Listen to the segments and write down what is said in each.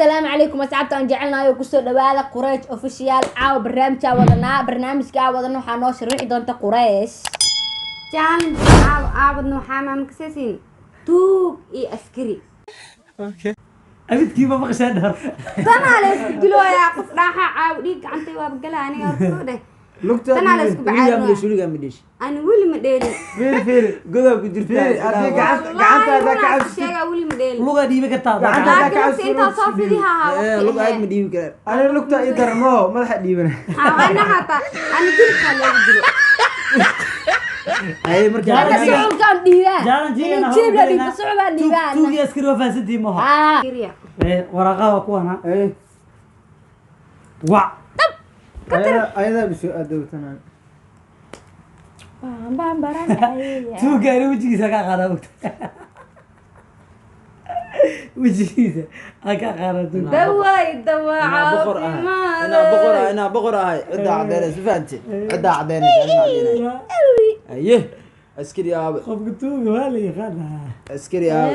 Asalaamu calaykum asxaabta aan jecelnahay oo kusoo dhawaada Quraysh Official. Caawa barnaamijkaa wadanaa, barnaamijkaa wadana waxaa noo sharaxi doonta Quraysh. Challenge caawa aabadna waxaa maamakaseesiin tuug iyo askari. Abidkiiba maqashaa dhar. Tanaa la isku dilooyaa, qof dhaaxa caawa dhiig gacantay waaba gala aniga horta dheh. Lugta. Tanaa la isku bacaadinooyaa. Weligaa ma dhish? Ani weli ma dheelin. Fiiri, fiiri. Godaa ku jirtaa. Fiiri, haddii gacanta haddaa ka Wallaahi cabsatid. Sheegaa weli ma dheelin. Lugaa dhiibi kartaa. Gacanta laakiin haddaa ka lugta intaa soo fidihaa. Lug aad ma dhiibi karaan. Ani lugta ii darmo madaxa dhiibana. Ana xataa ani jilibkaa loogu dilo. Haye, markaa Ana suculkaan dhiibaa. Challenge-gana. Jilib la dhiibta, suculkaan dhiibaa. Tuugii askari waa fahansantihiin maho? Haa. Askariya. Waraaqaha waa kuwana. Wac. Ayadaa bisoo aadowtanaan. Tuugga ani wejigiisa ka aqaanaa, ogta, wejigiisa aan ka aqaanaa tuugga. Daway dawa. Inaa boqor ahay, inaa boqor ahay, inaa boqor ahay, ciddaa caddeynaysa, fahanti, ciddaa caddeynaysa, anima caddeynaya. Haye, askari aabe. Qofka tuuga waa la yaqaanaa. Askari aabe.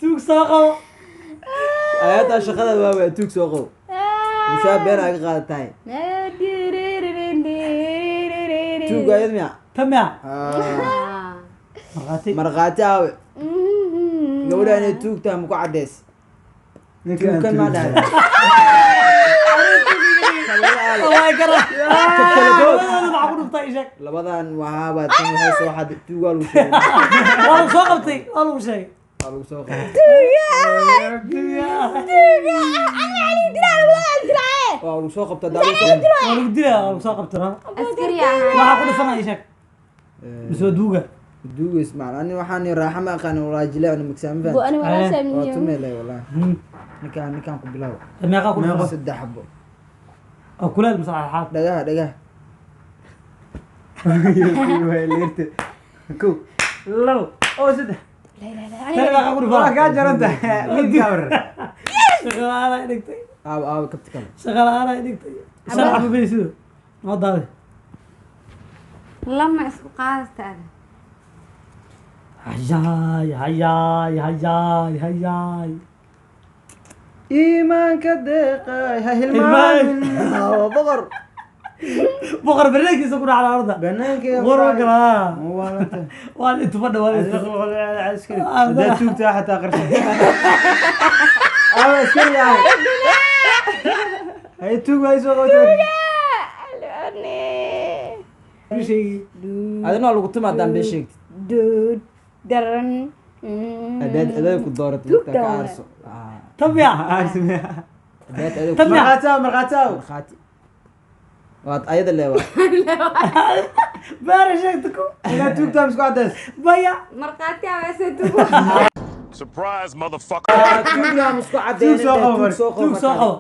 Tuug soo qabo. Ayadaa shaqada waa tuug soo qabo, mushaa been aa ka qaadatahay. Tuug ayad miya? Tamia. Ah, markhaati. Markhaati aabe, gabadha inay tuug tahay maku caddeys? Tuugkan maa dhahay? Waay kara labadooda, maxaa ku dhuftay? Isheg. Labadan waxaaba tan waxay soo xaday tuugaa lagu sheegay. Waa lagu soo qabtay, waa lagu sheegay. Waa lagu soo qabtay. Waa lagu soo qabtay, daa lagu soo Waa lagu dilaa, waa lagu soo qabtay. Askariya ahaa. Waxaa ku dhufanaya isheg mise waa duuga? Duugays macna ani waxaan raaxa ma aqaan walaa jileecna magsaama fahanti. Ani walaashaa. Waa tumeelay walaa. Ninkaan ku bilaabo. Meeqaa ku dhufan? Saddex xabo. Oo kuleel mise xaad? Dhagaha, dhagaha. Leerta kow. Labo. Oo saddex. Tani meeqaa ku dhufan? Waa kaa jaran tahay midkaa war. Shaqa la'aan ay dhigtay. Aaba, aaba, kabti kale. Shaqa la'aan ay dhigtay. Shan xabo baysido noo daadi. Lama isku qaadata ada. Hayaay, hayaay, hayaay, hayaay. Iimaanka deeqay ha hilmaamin. Waa boqor. Boqor banaankiisa ku dhacda orda. Banaanka. Boqor ma galaa. Waalanta. Waa intu fadha, waa intu. Hadaa tuugtaa xataa qarsan aaba askari ah hay tuug way soo qabteen. Sheegi. Adina waa lagu tuma haddaan been sheegtid. Duud daran. Hadaad adeeg ku dooratay Tuugta markaa ka waay. aarso. Ah, Tabia. hadaad adeeg ku Tabia. Markhaati aaw, markhaati aaw. Markhaati waad ayada leewa. Baara sheegta ku. Inaad tuugtaa misku caddays. Baya. Markhaati awaase tugu. Surprise, motherfucker. Tuugna isku caddeyn. Tuug soo qabo tuug marka. soo qabo. Tuug soo qabo,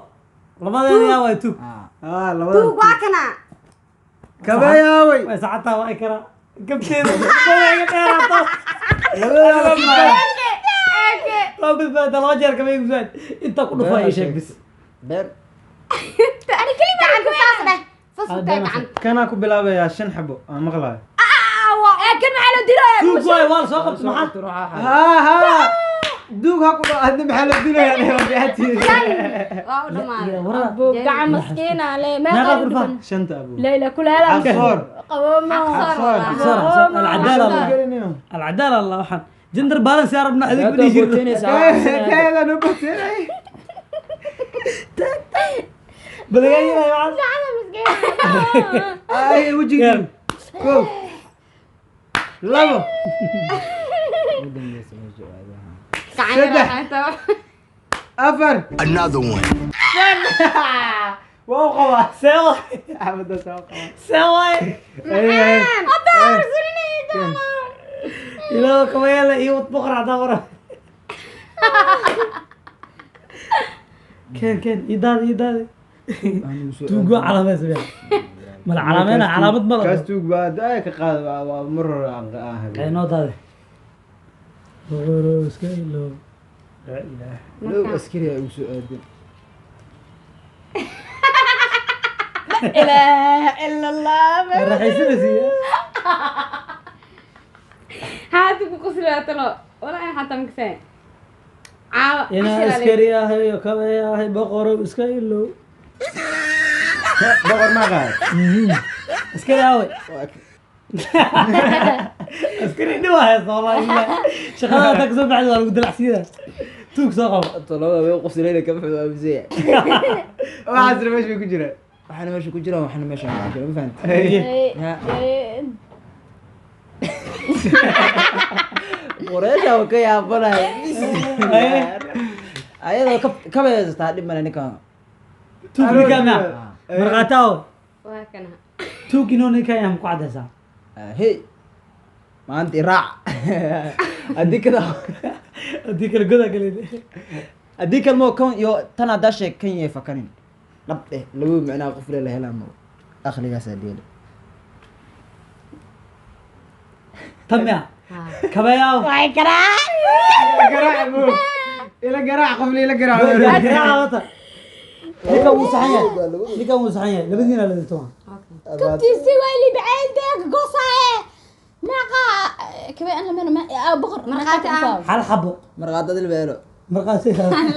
labadeeda yaa waay tuug? Ah, labada. Tuug waa kana. Kabeeyaaway. Way sacataa, waa karaa gabteeda iga dheeraata. Labada. Waa badbaada laba jeer kama igusaan inta ku dhufaa, ii sheeg bis. Been. Gacanta saas dheh, saas u taag gacanta. Kanaa ku bilaabayaa shan xabo aan maqlayo. Kan maxaa loo dilaya? Tuug waay, waa la soo qabtay, maxaa? Haa haa, duug ha ku dha adna maxaa la dilayaa dheh wabicatii. Waa u dhamaaday. Gacan maskiina le. Meeqaa meeqaa ku dhufan? Shanta abu. Leyla kuleela. Xaqsoor. Qabooma. Xaqsoor. Xaqsoor, xaqsoor. Alcadaala Allah, alcadaala Allah, waxaan gender balance yaa rabnaa adig ma dhihi jirno. Keeda no bateenay. Badagaayinaya waxaan. Ay wejigii, kow, labo, Gacan. Saddex. Afar. Another one. Waa u qabaa. See waay? Axmedaas waa u qabaa. See waay? Ilaa kabayaala iyo wad boqor hadaa wara. Keen, keen, ii daadi, ii daadi. Tuugo calaamad samee mala calaameyna, calaamad mala. Kaas tuug baa daa ka qaad, waa mar hore aan Ee, noo daadi, boqorow iska ilow, laa ilaaha. Low askari ay ugu soo aadeen. Ilaaha ila Allah. Raaxaysanaysiiya. Haati ku qoslaa talo walaa xataa makaseen. Caawa Inaa askari ahay oo kabay ahay boqorow iska ilow. Boqor ma qaad. Askari aaway. Askari dhib waa haysta wallahi billahi. Shaqada hadda kasoo baxda waa lagu dalacsiiyaa. Tuug soo qabo. Tolobada way qoslayna kama xudo aamusaya. Waxaasna meesha bay ku jiraan. Waxaana meesha ku jiraan, waxaana meesha ku jiraan, ma fahanti? Ha. Qoreesha waa ka yaabanaya. Ayadoo kabay haysataa dhib male ninkan. Tuug ninkaan ma markhaati aawe. Waa kana. Tuug inuu ninkaan yahay ma ku caddaysaa? Hey, maanta iraac haddii kada Haddii kale godaa kale. Haddii kalmo kan iyo tan haddaa sheeg kan yay fakanin dhab eh labo micnaha qof le la helaa ma aqligaasaa dheeli. Tan miya kabay aawe. Ila garaac mo. Ila garaac qof ila garaac. Garaaca wata. Ninkan wuu saxan yahay, ninkan wuu saxan yahay, labadiina la dhinto. Kabtiisi waa libcaynteega gosaaye. Maaqa kabay an lamena ma boqor. Markhaati ah. Hal xabo. Marqaadada libeelo. Markhaati.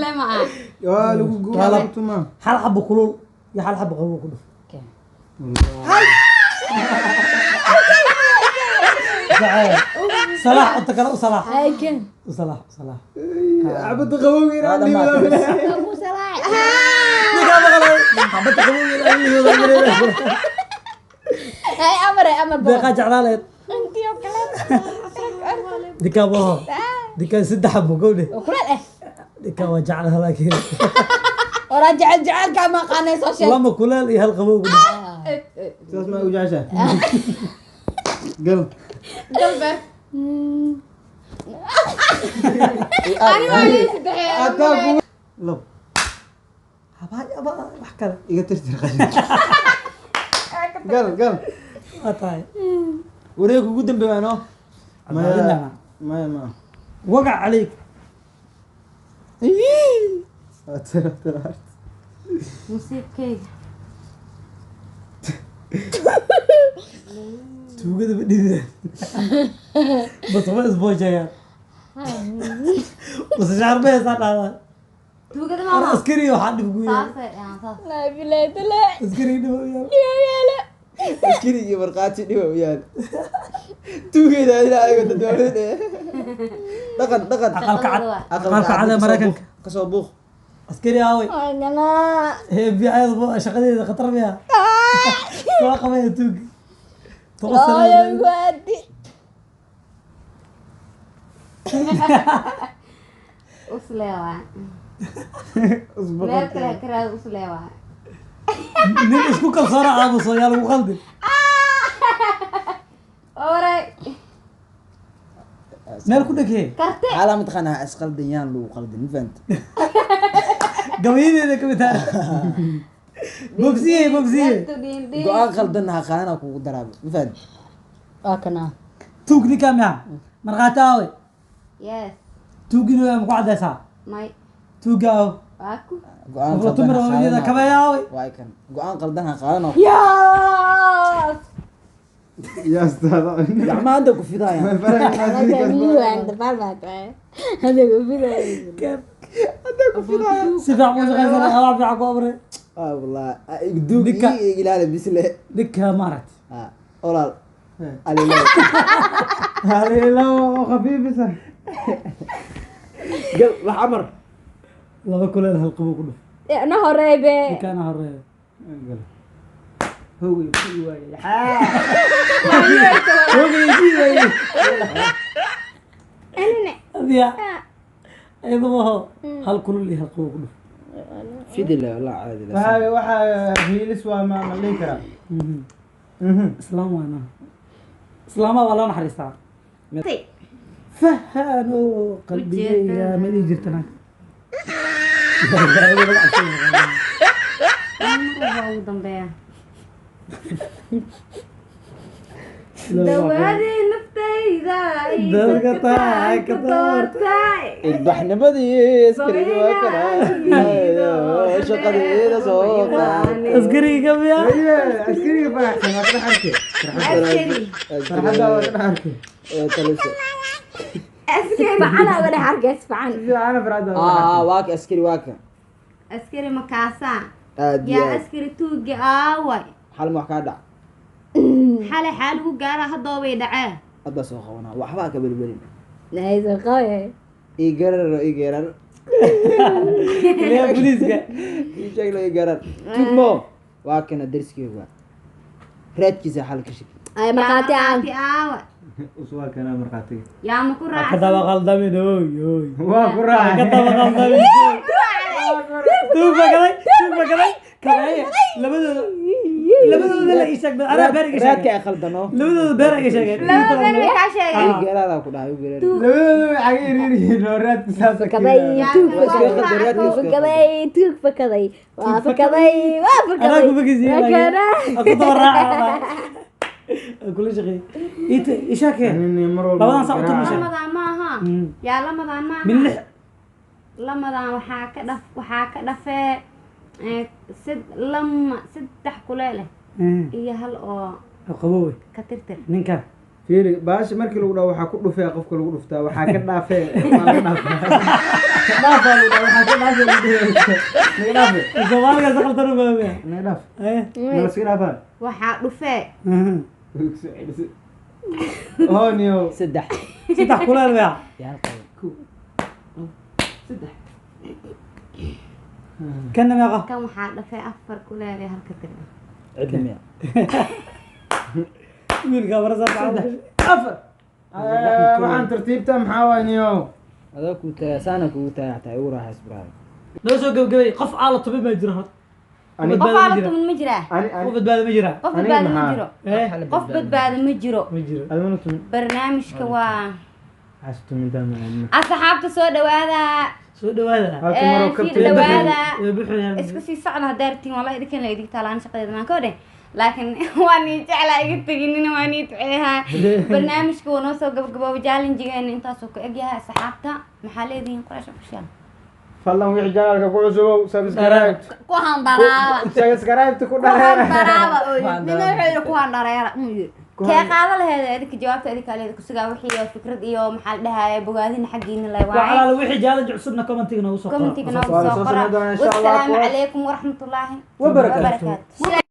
Lama ah. Waa lagu guuraa tuma. Hal xabo kulul iyo hal xabo qabow ku dhuf. Salaax inta kale u salaax. Hayken. U salaax, u salaax. Cabada qabowga inaan Waa dhiibaa. Abu salaax. Ninkaa maqlay xabadda qabowga ilaa Hay amar amar boqor. deeqaa jeclaa lahayd. Intii oo kale. Ninkaa maho, ninkaa saddex xabo gowdhe. Oo kuleel eh. Ninkaa waa jeclaha laakiin. Waraa jecel jecelkaa ma aqaanay soo sheeg. Lama kuleel iyo hal qabow ku dhuf. Saas ma u jeceshahay? Gal. Galbeed. Ani waa lii saddexeed. Ataa kugu Lab habaa habaa wax kale. Iga tirtir qashin. Gal gal. Waa tahay. Wareeg ugu dambeeya no. Cabdillah. Maya ma. Wagac calayk. Waa tira tira. Musiibkayga. Tuugada ma dhidida bas ma isboojayaan bas shaar ma heesaan dhaadaan. Tuugada War maama. askari waxaa dhib ku yahay. Saasay ah saas. Laa bilaa talaa. Askari dhib u yahay. Askarigii markhaati dhiba u yaal tuugeyda ilaa ayago dadwaaweyn eh dhaqan dhaqan. Aqalka cad, aqalka cad ee Maraykanka. Kasoo buuq. Askari aaway. Ee bicayadu shaqadeeda khatar miya soo qabaya tuugi 10 sano. Waadi. Usleewa. Meel kale ka raad usleewa. Nin isku kalsoona aamuso yaa lagu qaldin. Oray. Meel ku dhegee. Karte. Xaalaa mataqaanaa isqaldan yaan lagu qaldin ma fahanta? Gabayadeeda kamid tahay bogsiye bogsiye. Yartu dhiin dhiin. Go-aan qaldan ha qaadana kugu daraaba ma fahanta? Waa kana. Tuug ninkaa miya markhaati aaway. Yes. Tuug inuu yahay ma ku caddaysaa? May. Tuugga aaw. Waa ku. Go-aan Qofla qaldan tumar ha hooyada qaadana. kabay aaway. Waay kan go-aan qaldan ha qaadana. Yaas. Ya ustaad. Gacmaha hadda ku fidayaan. Si fiican u shaqaysana alaab fiican ku amray. Ah wallah duug. Ninka- ii ilaali bisle. Ninka maaragtay. Ah walaal alilo. Haleelo oo khafiifisa. Gal wax amar. Laba kuleel hal qabow ku dhuf. Na horeebe. Ninkaana horeeya. Gal. Hogay ku waayay. Adiya iyadu maho hal kulul iyo hal qabow ku dhuf. Fidile wallah caadi la. Waxa hiilis waa ma ma dhihi karaa. Islaam waana islaamaha waa loo naxariistaa fahano qalbigeyga ma dhihi jirta naag. Waa ugu dambeeya. Dawadii naftayda. Dadka tahay ka doortay. Ilbaxnimadii askariga waa kana shaqadeeda soo qaad. Askariga miya? Askariga faraxsan waa ka dhex arkay. Askari. Farxadda waa ka dhex arkay. Waa talisa. Askari. Fiican uga dhex arkay, si fiican. Fiican farxadda. Aa, waa ka askari, waa ka. Askari makaasaa. Aad iyo Yaa aad. askari tuuga aaway? Xal ma wax kaa dhac? Xalay xaal ugu gaara hadoobay dhacee. Hadda soo qabanaa, waxbaa ka belbelin. Nayso qawe. Ii gararo, ii garar. Ilaa booliiska. Ii sheeg, ii garar tugmo, waa kana dariskeyga, waa raadkiisa xal ka shig. Ay, markhaati aan. Markhaati aaway? Uswaa kana markhaatiga. Yaa ma ku Ka raacsan? daba qaldamin, oy oy. Waa ku Ka raacay. daba qaldamin. Tuug bakaday, tuug bakaday. Kabaye labadooda la ii sheeg, anaa beer iga Raadka sheegay. ay khaldano. Labadooda beer iga sheegeen. Laba been way kaa sheegeen. Ii garaaraa ku dhahay, ii garar. Labadooda way caga yaryar oo raadka saasa. Fakaday tuug, Waa iska fakaday. qaldan, raadka iska qaldan. Fakaday tuug, fakaday, waa fakaday, waa Anaa fakaday. ku fakisiye. Wakana. Aku daba raaca kula shaqeey ita ishaakee. Nin mar walba Labadan saac u tumisay. Lamadaan maaha. Yaa lamadaan maaha. Min lix. Lamadaan waxaa ka dhafee lama saddex kuleel eh iyo hal oo Qabowey. ka tirtir. Ninkan. Fiiri, baasha markii lagu dhaho waxaa ku dhufee, qofka lagu dhuftaa waxaa ka dhaafee, waa laga dhaafaa. Ka dhaafaa lagu dhaho, waxaa ka dhaafee lagu dhaho. Naga dhaafee. Soomaaliga si qaldan u fahmaya. Naga dhaaf. Eh. Nala iska dhaafaa. Waxaa dhufee. Way ku soo celisay. Oh, niyow. Saddex. Saddex kuleel weya. Iyo hal qaban. Saddex. Kanna meeqa? Kan waxaa dhafee afar kuleel iyo hal ka tir. Cidla miya? Wiilka barasa. Saddex. Afar. Waxaan tartiibta maxaa waay, niyow? Adoo kuu tagaa, saana kugu tagaa, xataa igu raaxays, brother. Noo soo gabagabay, qof aan la tubin baa jira horta? Ani- Qof Badbaado aan ma la jira? tumin ma jiraa? Ani Qof ani badbaado ma jira? Qof Aniga badbaado ma maxaa? jiro. Eh. Qof badbaado ma jiro. Ma jiro. Adimana tumin. Barnaamijka waa Waxaas tumintaa ma aadna. asxaabta, soo dhawaada. Soo dhawaada. Halka maroo Sii kabteeda. dhawaada. Way buuxayaan. Iska sii socda haddaa rabtiin, wallahi idinkan la idin taalaan shaqadeeda maan ka odhan, laakiin waa nii jeclaa, iga teginina, waa nii duceehaa. Barnaamijka waa noo soo gabagabooba, challengegeena intaasuu ku egyahay. Asxaabta, maxaa leedihiin? Quraash Official. Fadlan wixii channelka ku cusubow, subscribe. Ku handaraaba. Subscribe ku Ku dhareera. handaraaba oo yidhi. Midna wuxuu yidhi ku handareera muu yidhi. Kee qaada laheed idinka? Jawaabta idinka leeda kusugaa, wixii oo fikrad iyo maxaa la dhahaye bogaadina xaggiina la Waa waayay. calaala wixii challenge cusubna commentiga noogu soo qora. Commentiga noogu Waa soo soo qora. samayn doonaa insha Allah. Wassalaamu calaykum waraxmatullaahi Wabarakaatuh. wabarakaatu.